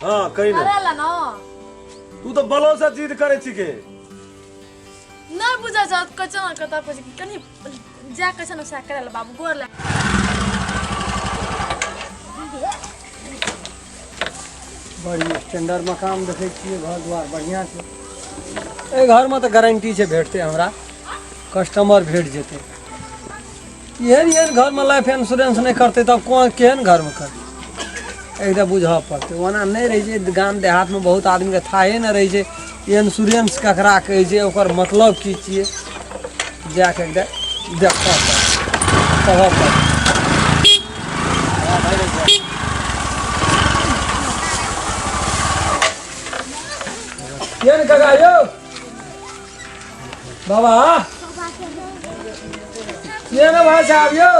हाँ कही ने। करे ला ना। तू तऽ बलो से जिद करै छी के। नहि बुझै छ कहै छै ने कतऽ कहै छै कि कनि जा कहै छै ने सएह करे ला बाबू गोर ला। बड़ी स्टैंडर्ड मकान देखै छियै, घर दुआर बढ़िआँ छै। एहि घरमे तऽ गारंटी छै भेटतै हमरा कस्टमर, भेट जेतै। एहन एहन घरमे लाइफ इंश्योरेंस नहि करतै तब कोन केहन घरमे करतै, एकदम बुझऽ पड़तै। ओना नहि रहै छै गाम देहातमे, बहुत आदमीके थाहे नहि रहै छै इंश्योरेंस ककरा कहै छै, ओकर मतलब की छियै। जाके एकदम देखऽ पड़तै, कहऽ पड़तै। केहन काका यौ बाबा, के ने भाई साहब यौ,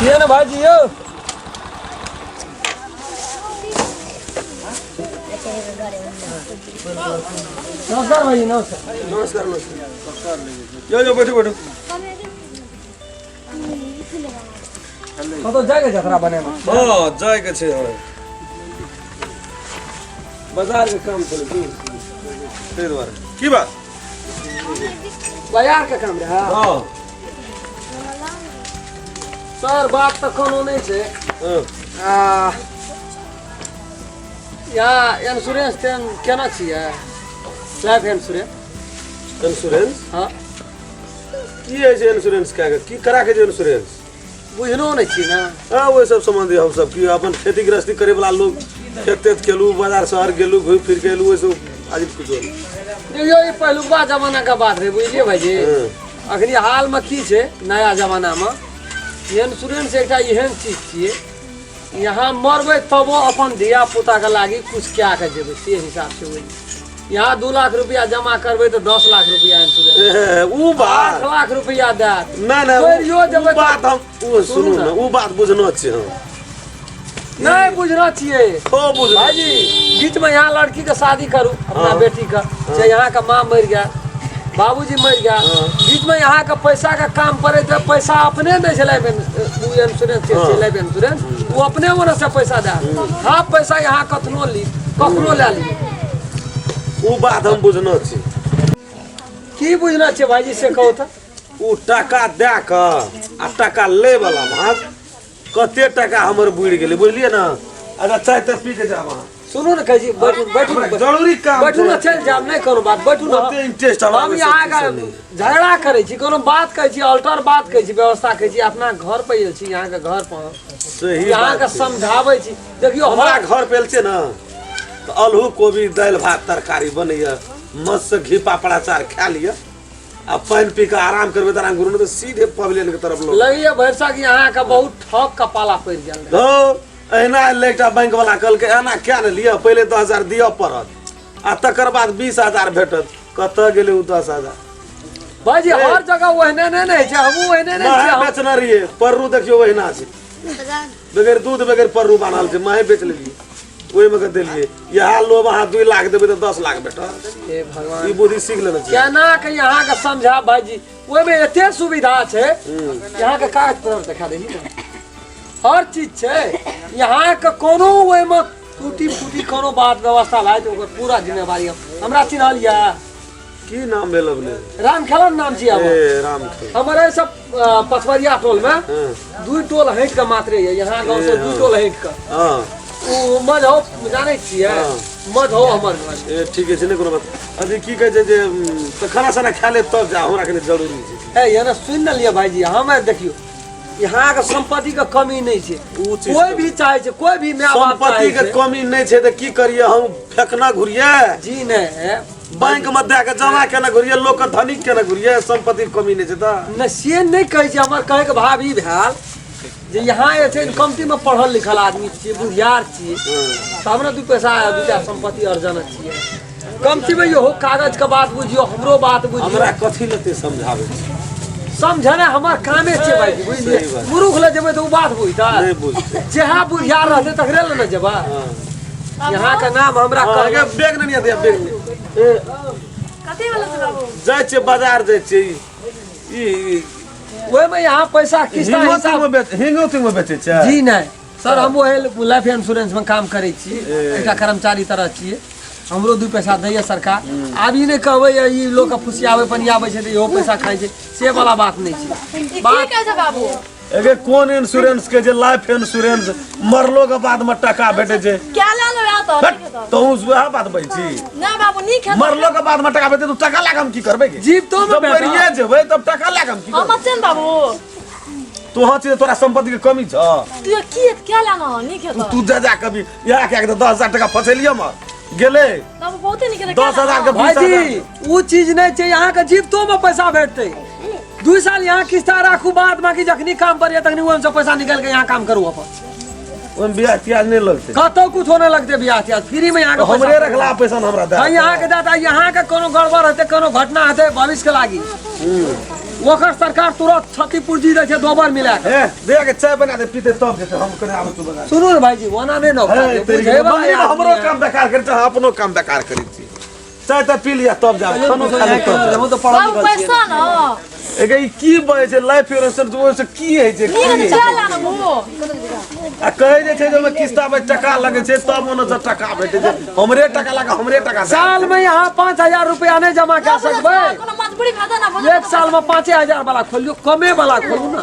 के ने भाईजी यौ? नमस्कार भाईजी, नमस्कार। नमस्कार नमस्कार। यौ यौ, बैठू बैठू। कतौ जाइके जतरा बनेमे? हँ, जाइके छै हमरा, बाजारके काम छलै की, ताहि दुआरे। की बात? बाजारके काम रहै? हँ। सर, बात तऽ कोनो नहि छै। हँ। आ, यहाँ इंश्योरेंस तेन केना छियै, लाइफ इंश्योरेंस? इंश्योरेंस? हँ। की होइ छै इंश्योरेंस? कए की करा के छै इंश्योरेंस? बुझलो नहि छी ने? हँ, ओहि सब सम्बन्धी हमसब की अपन खेती गृहस्थी करे वाला लोग, खेत तेत केलू, बाजार शहर गेलू, घूमि फिर के एलू, ओहि सब आदमी कुछो नहि। देखियौ, ई पहिलुका जमाना के बात रहै, बुझलियै भाईजी? हँ। अखनी हालमे की छै, नया जमानामे इंश्योरेंस एकटा एहन चीज छियै, यहाँ मरबै तबो अपन धिया पुताके लागि कुछ कए के जेबै, से हिसाब से होइ। यहाँ 2 लाख रुपया जमा करबै तऽ 10 लाख रुपया इंश्योरेंस, ए, उ 8 बात लाख रुपया देत। नहि नहि, मरियो उ जेबै तऽ- बात हम ओ सुनू ने। ने, उ बात बुझनो छियै हम। नहि बुझना छियै? खूब बुझनो। भाईजी, बीच में यहाँ लड़की के शादी करू अपना बेटी का, चाहे यहाँ का माँ मर गया, बाबूजी मर गया, बीच में यहाँ का पैसा का काम पड़े तो पैसा अपने दै छै लाइफ इंश्योरेंस छै, लाइफ इंश्योरेंस वो अपने ओने से पैसा दे। हाँ, पैसा यहाँ कखनो ली, कखनो ले ली। उ बात हम बुझनो छी। की बुझना छै भाईजी, से कहू तऽ। उ टाका दए कऽ आ टाका लै वाला भाग कते टाका हमर बुड़ि गेलै, बुझलियै ने? अच्छा, चाय तऽ पी के जाब अहाँ। सुनू ने, कहै छी, बैठू बैठू हमरा जरूरी काम बैठू ने। छै। चलि जायब, नहि कोनो बात, बैठू ने। ओते इंटरेस्ट हमरा हम ओहि सब यहाँ चीजसँ नहि। झगड़ा करै छी, कोनो बात कहै छी, अल्टर बात कहै छी, व्यवस्था कहै छी, अपना घर पर आयल छी, यहाँके घर पर सही यहाँके बात छै। समझाबै छी। देखियौ, हमरा हर घर पे एल छै ने तऽ आलू कोबी दालि भात तरकारी बनैया, मस्त से घी पापड़ अचार खा लिअ आ पानि पी कऽ आराम करबै तऽ आराम करू, नहि तऽ सीधे पवेलियन के तरफ लोग। लगैया भरिसक यहाँके बहुत ठक के पाला पड़ि गेल रहै। हौ, एहिना एलै एकटा बैंक वाला, कहलकै एना किया ने लिअ, पहिले 10,000 दिअ पड़त आ तकर बाद 20,000 भेटत। कतऽ गेलै ओ 10,000? भाईजी, हर जगह ओहने नहि ने होइ छै, हमहूँ ओहने नहि महे छियै हम। बेचने रहियै पर्रू, देखियौ ओहिना छै, बगैर दूध बगैर पर्रू बान्हल छै। महे बेच लेलियै, ओहिमे के देलियै। इएह लोभ, अहाँ 2 लाख देबै तऽ 10 लाख भेटत। हे भगवान! ई बुद्धि सीख लेने छियै। केना के यहाँके समझा भाईजी? ओहिमे एते सुविधा छै, यहाँके कागज पत्र देखा दही ने, हर चीज छै यहाँके। कोनो ओहिमे टूटी फूटी कोनो बात व्यवस्था भए जेतै, ओकर पूरा जिम्मेवारी हम। हमरा चिन्हल यऽ? की नाम भेल अपने? राम खेलन नाम छी हमर। ए, राम खेल। हमर एहि सब पछवरिया टोल में दू टोल हटि कऽ मात्रे यऽ, यहाँ गाँव से दू टोल हटि कऽ। ओ मधौ जानै छियै? हँ। मधौ हमर घर। ए, ठीके छै, नहि कोनो बात। अथी की कहै छै जे तऽ खाना साना खा लेब तब जा, हमरा कनि जरूरी छै। ए, यहाँ सुनि ने लिअ भाईजी, हमे देखियौ, यहाँके सम्पत्ति के कमी नहि छै। उ चीज कोई भी चाहे छै, कोई भी my बाप सम्पत्ति चाहे के छै। कमी नहि छै तऽ की करिए हम, फेकना घुरिए? जी नहि। बैंक में दए के जमा केने घुरिए, लोक के धनिक केने घुरिए? सम्पत्ति के कमी नहि छै तऽ नहि, से नहि कहै छै। हमर कहैके भाव ई भेल जे यहाँ जे छै कमती में पढ़ल लिखल आदमी छियै, बुधियार छियै, तब ने दू पैसा दू टा सम्पत्ति अर्जन छियै। कमती में इहो कागज के बात बुझियौ, हमरो बात बुझियौ। हमरा कथी लेते समझाबै छै? समझना हमर कामे छै भाईजी, बुझलियै? सही बात। मूर्ख ले जेबै तऽ ओ बात बुझतै? नहि बुझतै। जेहा बुधियार रहतै तकरे ले ने जेबै। यहाँ के नाम हमरा हँ, कहबै। गे, बैग नहि दिया, बैग नहि। ए, कथी भेलै छै बाबू? जाइ छियै बाजार, जाइ छियै ई ई ओहिमे यहाँ पैसा किस्ता हिंगो हिसाब तिंगो बेच, हिंगो तिंगो बेचै छै? जी नहि। सर, हम ओहे लाइफ इंश्योरेंस में काम करै छी, एकटा कर्मचारी तरह छियै। हमरो 2 पैसा दैया सरकार। आब ई नहि कहबै ई लोक के फुसियाबै पनियाबै छै तऽ इहो पैसा खाइ छै, से वाला बात नहि छै। ई की कहै छै बाबू? एगे कोन इंश्योरेंस के जे लाइफ इंश्योरेंस मरलो के बाद में टका भेटे छै? क्या ले लेबै आ तऽ हट, तहूँ वएह बात बजै छी। ना बाबू, नीक हेतौ। मरलो के बाद में टका भेटतै, तू टका लए कऽ हम की करबै गे? जीवतो में जब भेटत। मरिए जेबै तब टका लए कऽ हम की हम करबै? अच्छे ने बाबू। तू हँ छी, तोरा संपत्ति के कमी छ? तू की क्या लेना, नीक हेतौ। तू जा जा कभी यहाँ के 10,000 टका फसेलियो मर गेलै। बाबू, बहुते नीक हेतौ। 10,000 के भाईजी, उ चीज नहीं छै, यहाँ के जीवतो में पैसा भेटतै। 2 साल यहाँ किस्ता राखू, बाद बाकी जखनी काम पड़िए तखनी ओहिमे से पैसा निकाल के यहाँ काम करू अपन। ओहिमे बियाह तियाह नहि लगतै? कतौ कुछ होने लगतै बियाह तियाह, फ्री में यहाँ के हमरे रखला पैसा न हमरा दे। हाँ, यहाँ के दादा, यहाँ के कोनो गड़बड़ हेतै, कोनो घटना हेतै भविष्य के लागी, ओकर सरकार तुरंत क्षतिपूर्ति दै छै दोबर मिला के। हे दे के चाय बना दे, पीते तब जेतै। हम कने आबै तू बना। सुनू ने भाईजी, ओना नहि ने हे तेरी बुझै वाला मम्मी आदमी हमरो है। काम बेकार करै छै, अपनो काम बेकार करै छी। चाय तऽ पी लिया तब जाब, खानो खा ले तब जाब। हम तऽ पढ़ल बाबू, लिखल छियै। पैसा न एगे ई की बजै छै लाइफ इंश्योरेंस, ओहिसँ की होइ छै? नीक की हेतौ, होइ छै? क्या लाना बाबू? आ कहै जे छै जे ओहिमे किस्ता पर टका लगै छै तब ओने से टका भेटै छै। हमरे टका लगा हमरे टका दे। साल में यहाँ 5,000 रुपया नहीं जमा कर सकबै? कोनो मजबूरी भेटै ना बुझल। एक साल में 5,000 वाला खोलियो, कमे वाला खोलू ना।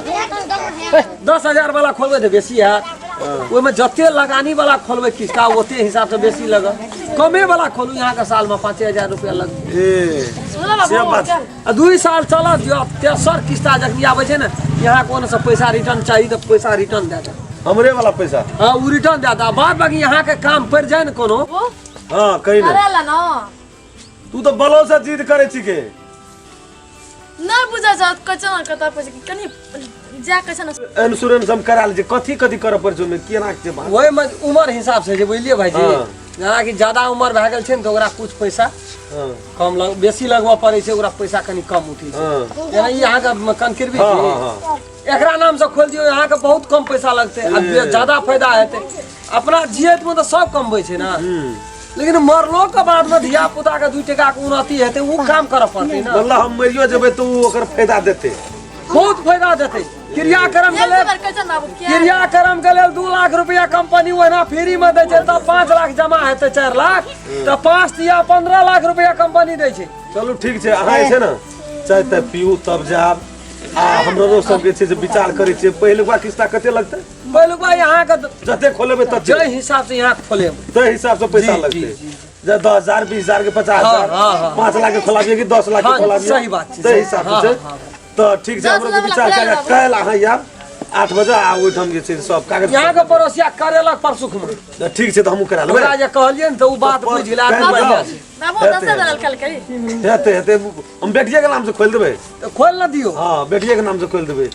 10,000 वाला खोलबै तऽ बेसी हैत। ओहिमे जते लगानी वाला खोलबै किस्ता ओते हिसाब से बेसी लगत। कमे वाला खोलू, यहाँ के साल में 5,000 रुपया लगतै। ए सुनला बाबू, से बात। क्या? आ 2 साल चलत जो तेसर किस्ता जखनी आबै छै ने, यहाँ कोनो से पैसा रिटर्न चाही तऽ पैसा रिटर्न दए देत। हमरे वाला पैसा? हाँ, उ रिटर्न दए देत। बाद बाकी यहाँ के काम पड़ि जाय ने कोनो। बाबू, हाँ, कही ने। करे ला न। तू तऽ बलो से जिद करै छी के। नहि बुझै छ कच्चा न कता पैसा कनि जा कच्चा न। इंश्योरेंस हम करा लै छियै, कथी कथी करऽ पड़ै छै ओहिमे, केना के छै बात? ओहिमे उमर हिसाब से छै, बुझलियै भाईजी? हाँ। जेनाकि ज्यादा उमर भए गेल छै ने तऽ ओकरा कुछ पैसा हाँ कम लग बेसी लगबऽ पड़ै छै, ओकरा पैसा कनि कम उठै छै। हाँ जेना ई अहाँके कनकिरबी हाँ छी, हाँ हाँ एकरा नाम से खोलि दियौ, अहाँके बहुत कम पैसा लगतै आ ज्यादा फायदा हेतै। अपना जियत में तऽ सब कमबै छै ने, लेकिन मरलो के बाद में धिया पुता के 2 टका के उन्नति हेतै, उ काम करऽ पड़तै ने। मतलब हम मरियो जेबै तऽ ओ ओकर फायदा देतै? बहुत फायदा देतै। क्रियाक्रम के लेल एक बार कच्चा बाबू क्या? क्रियाक्रम के लेल 2 लाख रुपया कंपनी ओहिना फ्री में दै छै, तब 5 लाख जमा हेतै, 4 लाख तऽ 5 या 15 लाख रुपया कंपनी दै छै। चलू ठीक छै, अहाँ जे छै ने चाय ताय पीऊ तब जायब। आ हमरो सबके छै जे विचार करै छियै, पहिलुका किस्ता कते लगतै? पहिलुका अहाँके जते खोलेबै तते। जाहि हिसाब से यहाँ खोलेबै ताहि हिसाब से पैसा जी, लगतै। जी, जी। जे 10,000 20,000 के 50,000 हाँ, हाँ, हाँ। 5 लाख के खोलाबियै कि 10 लाख के खोलाबियै, सही बात छै, ताहि सही। हिसाब से हाँ, छै। हाँ, तऽ ठीक छै, 10 हमरो लाख विचार वाला कए खोला। काल्हि अहाँ आयब 8 बजे आ ओहिठाम जे छै सब कागज। यहाँ के पड़ोसिया करेलक परसुख में। तऽ ठीक छै, तऽ हमहूँ करा लेबै। ओकरा जे कहलियै ने तऽ उ बात बुझि गेलै, आदमी काल्हि बढ़िआँ जाउ। छै। बाबू, हेतै, 10,000 कहलकै। हेतै हेतै, हम बेटिए के नाम से खोलि देबै। तऽ खोलि ने दियौ। हाँ, बेटिए के नाम से खोलि देबै।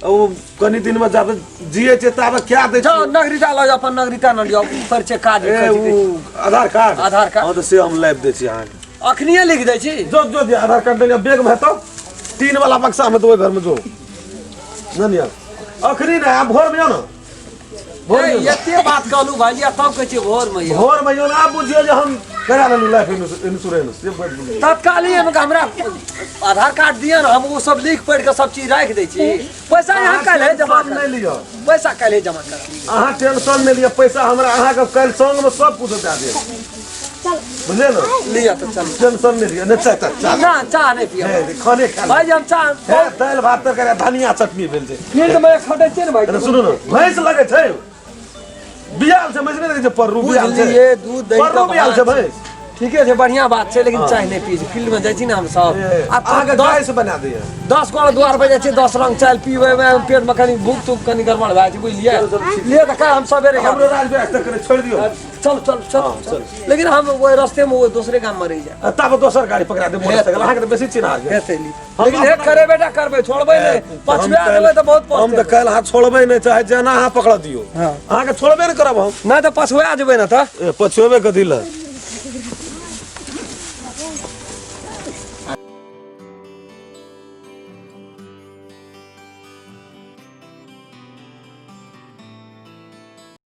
आ ओ कनी दिन में जाबे जिए छै ताबे क्या दै जाउ छै? नगरीता लऽ जाउ, अपन नगरीता न लियौ, परिचय कार्ड। ए उ आधार कार्ड? आधार कार्ड। हाँ, तऽ से हम लाबि दै छी अहाँके। अखनिये लिख दै छी। जो जो जे आधार कार्ड देने बैग में हेतौ, 3 वाला बक्सा में तो ओहि घर में जो नहीं यार अखनी नहीं, आब भोर में जो ना, भोर में जो। एते बात कहलू भाई, आ तब कहै छियै भोर में यौ। भोर में जो ना, आब बुझियौ जे हम करा लेलहुँ लाइफ इंश्योरेंस से बैठ गेलियै। तत्काली हम हमरा आधार कार्ड दिअ ने, हम ओ सब लिख पढ़ि के सब चीज राखि दै छी। पैसा यहाँ काल्हि जमा टेंशन कर नहि लिअ। पैसा काल्हि जमा कर। अहाँ टेंशन नहि लिअ, पैसा हमरा अहाँके काल्हि संगमे सब कुछ दए देब, बुझलियै ने? लिअ तऽ चलू। टेंशन नहि लिअ, नहि चाह चाह चाह? ना, चाह नहि पियब। हे, खाने खा भाई, हम चाह हे, दालि भात तरकारी आ धनिया चटनी भेल छै। फील्ड में खटै छियै ने भाई। अरे सुनू ने, भैंस लगै छै बियाल छै, भैंस नहि लगै छै पर्रू बियाल छै। बुझलियै, दूध दही पर्रू तऽ बियाल छै भात। भैंस। ठीके छै, बढ़िया बात छै, लेकिन चाय नहि पी छै। फील्ड में जाइ छी ने हम सब ए, आ अहाँके 10 गाय से बना दैया। 10 गोड़ द्वार पर जाइ छियै, 10 रंग चाय पीबै में पेट में कनि भूख तूख कनि गड़बड़ भए जाइ छै, बुझलियै? चलू, चलू, ठीक। लिअ तऽ काल्हि हम सवेरे हमरो राज बिराज तक कने छोड़ि दियौ। चल चल चल। हाँ, चल, लेकिन हम ओहि रस्ते में ओहि दोसरे गाम में रहि जाए। आ तब दोसर गाड़ी पकड़ा दे मोटरसाइकिल, अहाँके तऽ बेसी चिन्हार यऽ। हेतै ली। हम लेकिन हे करे बेटा, करबै, छोड़बै नहि। पछुआ देबै तऽ बहुत हम तऽ काल्हि अहाँ छोड़बै नहि, चाहे जेना अहाँ पकड़ दियौ। हाँ। अहाँके छोड़बे नहि करब हम। नहि तऽ पछुआ जेबै ने तऽ। ए, पछुएबै कथी लए?